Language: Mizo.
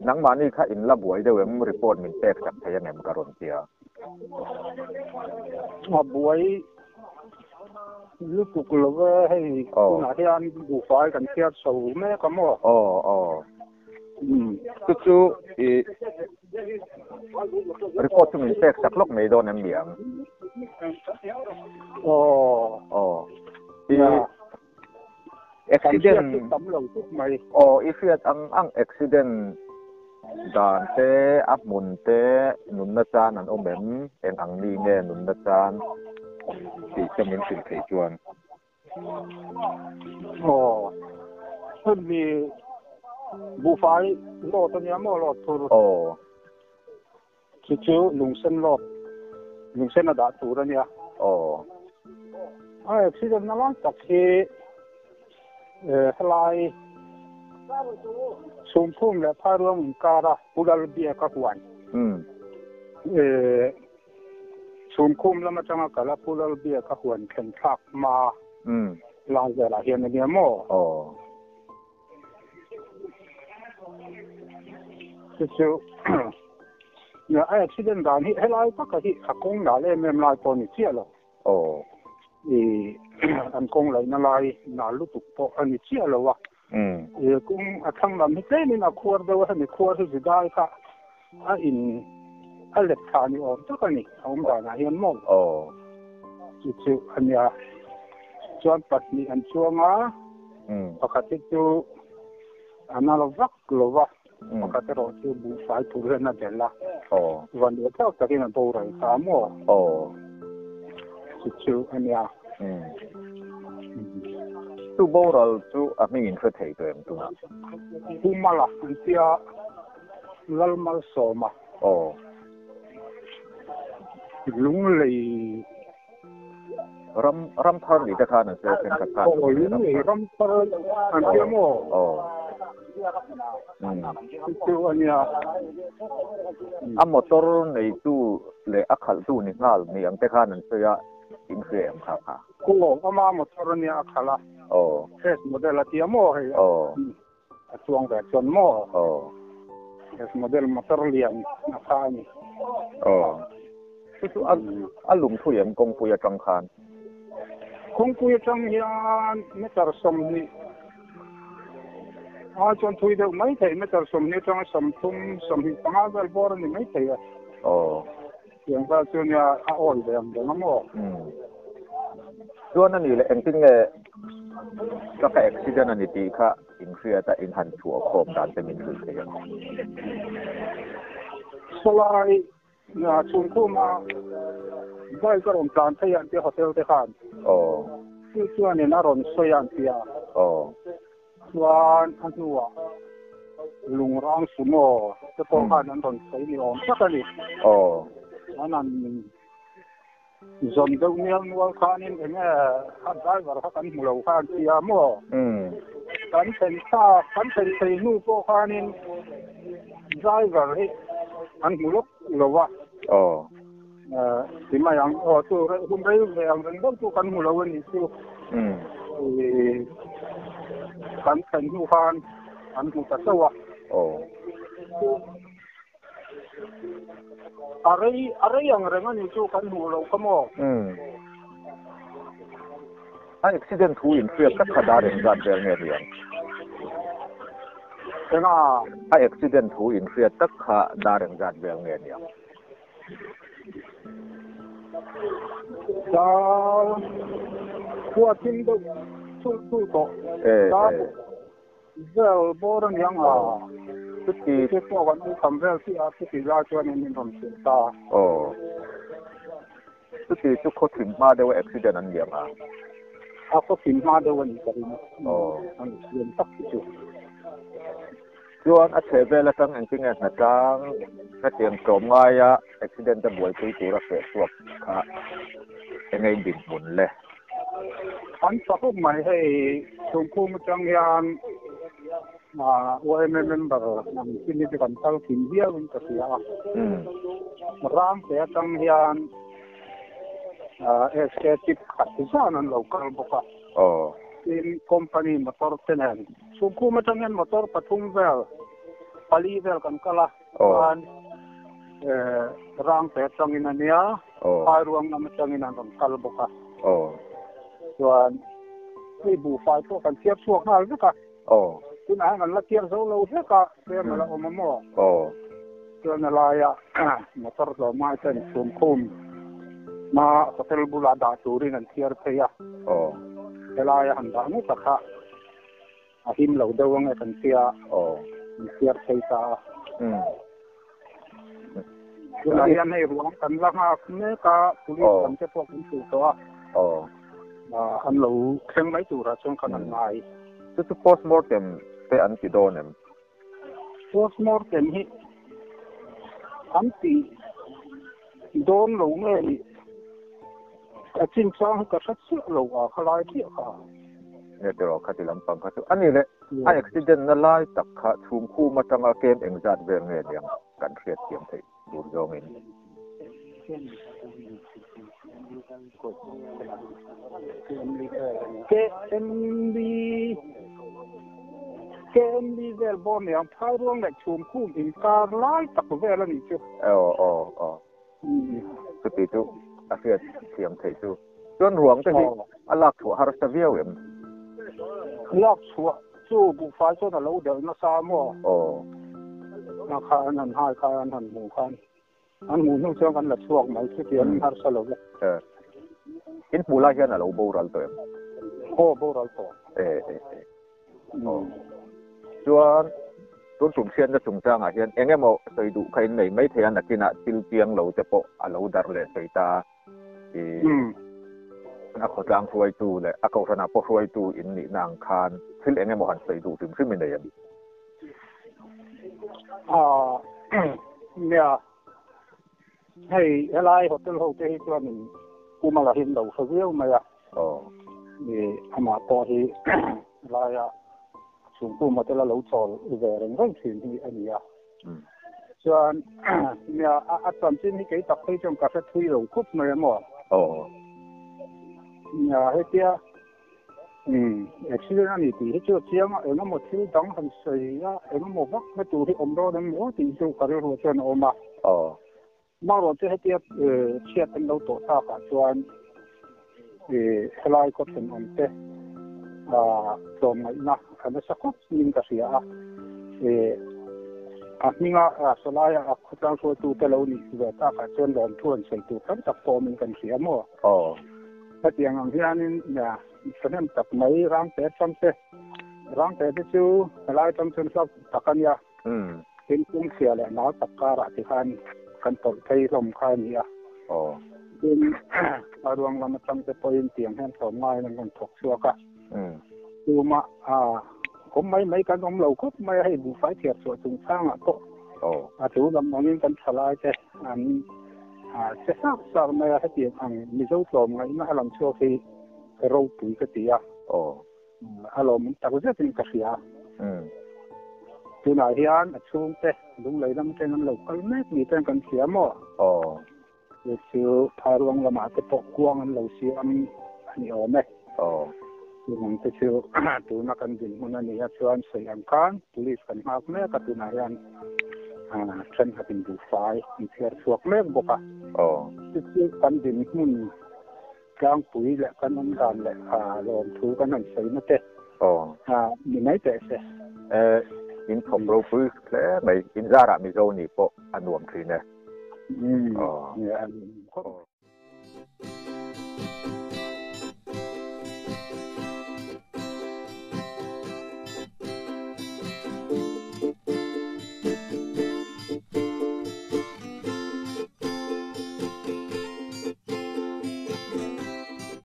Nangmahni kha in la buai deuh em report min pek sak thei angem ka rawn tia. A buai lutuk lo ve hei tunah hian buhfai kan chhiar chho mek a maw? Aw aw. Chu chu i report chu min pek sak lawk mai dawn em ni ang? Aw. Aw. I Accident tam lo khawp mai. Aw i hriat ang ang accident dan te a hmun te nunna chan an awm em? Eng ang mi nge nunna chan tih te min hrilh theih chuan. Aw hemi buhfai lawt ania maw lawt thur. Aw. Chu chu lungsen lawt lungsen a dah tur ania. Aw. A accident na lai tak hi helai Chhumphum leh Phairuang inkara Pu Lalbiaka huan. Chhumkhum lam atanga kala Pu Lalbiaka huan thlen thlak hma lai velah hian ania maw? Aw. Chu chu a accident dan hi helai taka hi a kawng nal em em lai pawh a ni chiah lo. Aw. I an kawng laihna lai nal lutuk pawh a ni chiah lo a. I kawng a thlang lam hi tlemin a khuar deuh a, hemi khuar hi zidai kha a in a let thla ni awm tak a ni a awm danah hian maw. Aw. Chu chu a nia. Chuan pahnih an chuang a. Pakhat hi chu a nal vak lo va, pakhat erawh chu buhfai tur hian a delh a, van duh thlak takin a boral ta maw? Chu chu a nia. Chu boral chu a hming in hre thei tawh em tunah? Pu Mala an tia Lalmalsawma. Lunglei. Ram ram thar ni te khan an sawi a thenkhat khan. Aw lunglei ram thar an tia maw? Aw. Chu a nia. A motor neitu leh a khalhtu ni nghal ni ang te khan an sawi a, in hria em kha kha? Aw, ama motor a nia a khalh a. Aw. S model a tia maw hei? Aw. A chuang ve chuan maw? Aw. S model motor lian a kha a ni. Aw. Chu chu a a lum thui em kawngpui atang khan? Kawngpui atang hian meter 20 a chuan thui deuh mai thei meter 20 atanga 30 25 vel bawr a ni mai thei a. Aw. Tiang vel chu nia a awi ve ang reng a maw? Umm. Chuan a nih leh engtin nge ka ka accident a ni tih kha in hriat a in han chhuah khawm dan te min hrilh thei ang. Sawlai chhungkhuma bike a rawn tlan phei an tia hotel te khan. Aw. Chu chuanin a rawn sawi an tia. Aw. Chuan a hnuah lungrang sumo te pawh khan an rawn sawi ni awm tak a ni. Aw. Chuan an zawn deuh nial nual khanin eng nge a driver kha kan hmu lo kha an ti a maw? Kan thlen thlak kan thlen thei hnu pawh khanin driver hi an hmu lawk lo a. Aw. Ti mai ang aw chu hun rei ve ang reng deuh chu kan hmu lo a nih chu. Kan thlen hnu khan an hmu ta chauh a. Aw. A rei a rei ang reng a nih chu kan hmuh loh kha maw? A accident thu in hriat tak kha dar engzat vel nge ni ang? Enga? A accident thu in hriat tak kha dar engzat vel nge ni ang? Dar khua thim deuh chulh chulh tawh. Dar vel bawr a niang a. Chuti. Te pawh kan awm tam vel chiah a, chuti lai chuan in rawn hrilh ta. Aw. Chuti chu khaw thim hma deuh a accident an niang a. A khaw thim hma deuh a nih ka ring a. Aw. An accident tak hi chu. Chuan a chheh vel atang engtin nge hnatlang hetiang tlawm ngaia accident a buaipui tura feh chhuak kha enge in dinhmun le? An tha khawp mai hei chhungkhum atang hian YMA member ang chin hi chu kan kal thin viau in ka hria a. Ramte atang hian SK tip khat zan an lo kal bawk a. Tin company motor te nen Chhungkhum atang hian motor pathum vel Pali vel kan kal a, chuan Rangte atangin a nia, Phairuang lam atangin an rawn kal bawk a. Chuan hei buhfai pawh kan thiar chhuak nghal vek a. Tunah hian kan la thiar zo lo hlek a, tlem a la awm a maw? Chuan a laia motor tlawmngai ten chhumkhum hma hotel bulah dah turin an thiar phei a. Helaia han dah ngawt a kha. A him lo deuh ange kan tia min chhiar thei ta a. Tunah hian hei ruang kan la nghak mek a, police lam te pawh kan hrilh tawh a. An lo thleng mai turah chuan khan an ngai. Chu chu postmortem te an ti dawn em? Postmortem hi an ti dawn lo nge ni? A chinchang hi ka hre chiah lo a, khalai chiah kha. Nge tiraw khati lampang kha chu a ni le, a accident na lai tak kha chhungkhum atanga kem engzat vel nge niang kan hriat thiam theih tur zawngin. KMB KMB vel bawr niang Phairuang leh chhungkhum inkar lai tak vel a nih chu. Aw aw aw. Chuti chu a hriat thiam theih chu. Chuan ruang te hi a lak chhuah harsa viau em? Lak chhuah chu buhfai chuan a lo delh nasa maw? Aw. A kha an han hai kha an han hmuh khan an hmuh hnu chuan kan la chhuak mai chuti an harsa lo ve. In hmuh lai hian a lo boral tawh em? Aw boral tawh. E e e. Aw. Chuan tun tum hriatna chungchangah hian eng emaw sawi duh kha in nei mai thei a, nakinah thil chiang lo te pawh a lo darh leh thei ta a. I a khawtlang hruaitu leh a kohhranah pawh hruaitu in nihna ang khan thil eng emaw han sawi duh hrim hrim i nei em? Aw, nia. Hei helai hotel ho te hi chuanin Pumala hi an lo hre viau mai a. Aw. Ni amah pawh hi helaia chhungkum hotel a lo chawl ve reng reng thin hi a ni a. Chuan nia a chanchin hi kei tak phei chuan ka hre thui lo khawp mai a maw. Aw. Nia hetia Umm, accident a ni tih hi chu a chiang a, eng emaw thil dang han sawi a, eng emaw vak na tur hi awm dawn em maw tih chu ka rilru chuan a awm a. Aw. Marawh chu hetia chhiat an lo tawh takah chuan helai khaw thenawm te tlawmngaihna a nasa khawp niin ka hria a. A hminga sawlaia a khawtlang hruaitute lo nih ve takah chuan lawmthu han sawi tur tam tak pawh awmin kan hria maw? Aw. Hetiang ang hianin thahnem tak mai Rangte atang te, Rangte te chu helai atang chuan hlauh tak a nia. Tin kung chhia leh nau tak karah ti khan kan tawlh phei hlawm kha a ni a. Tin a ruang lam atang te pawhin tiang hian tlawm ngaiin an rawn thawk chhuak a. Tumah awm mai mai kan awm lo khawp mai a, hei buhfai thiar chhuah chungchangah pawh a tu lam angin kan thalai te an che sar sar mai a, hetiang ang Mizo tlawm ngaihna a lang chhuak hi ropui ka ti a, a lawmawm tak zetin ka hria. Tunah hian a chhungte lunglei lam atangin an lo kal mek ni ten kan hria maw? Chu chu Phairuang lamah te pawh kuang an lo siam a ni awm e. Tunang te chu tuna kan dinhmun a nia chuan sawi ang khan police kan nghak mek a, tunah hian thenkhatin buhfai an chhiar chhuak mek bawk a. Chu chu kan dinhmun tlangpui leh kan awm dan leh lawmthu kan han sawi na te ni mai teh se. In thawk ropui hle mai, in zarah Mizo nih pawh a nuam thin e.